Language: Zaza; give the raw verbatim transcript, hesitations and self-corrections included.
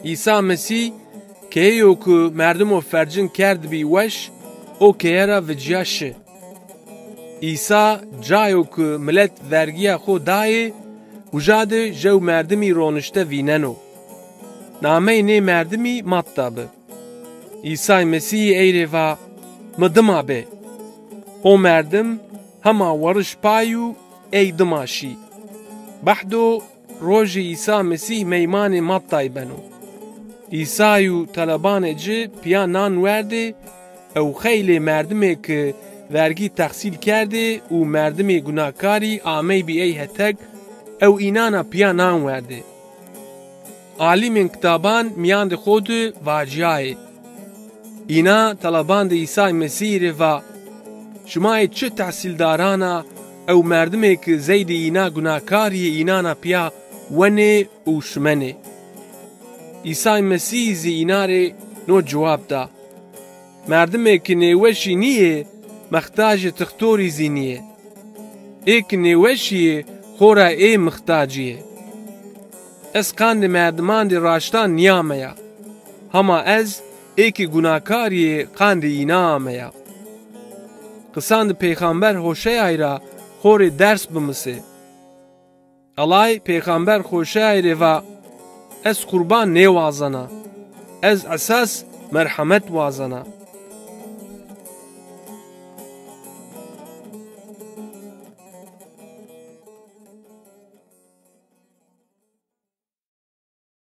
Îsa Mesîh keyeyo ku merdimo fercin kerdbî weş, o keye ra vicîya şi. Îsa cayo ku milet vergîya xo dayê, uja de jew merdimî ronişte vîneno. Nameyê nê merdimî Matta bi. Îsay Mesîhî ey rê va, "Mi dima bê." O merdim hema weriş pay û ey dima şî. Bahdo rojê Îsa Mesîh meymanê Mattay beno. Îsay û telebanê ci pîya nan werdê ew xeylê merdimê ki vergî texsîl kerdê û merdimê gunakarî ameybî ey heteg, ew înana pîya nan werdê. Alîmên kitaban mîyandê xo de vacîyayê. Îna telebandê Îsay Mesîhî rê va, "Şima ê çi tehsîldaran a ew merdimê ki zeydê îna gunakarî yê înana pîya wenê û şimenê?" Îsay Mesîhî zî îna rê no ciwab da, "Merdimê ki nêweşî nîyê, mextacê tixtorî zî nîyê. Ê ki nêweşî yê, xora ê mixtacî yê. Ez qandê merdimandê raştan nîyameya. Hema ez ê ki gunakarî yê qandê îna ameya." Qisandê peyxamber Hoşeyay ra xo rê ders bimisê. Elay peyxamber Hoşeyay rê va, "Ez qurban nêwazena. Ez esas merhemet wazena."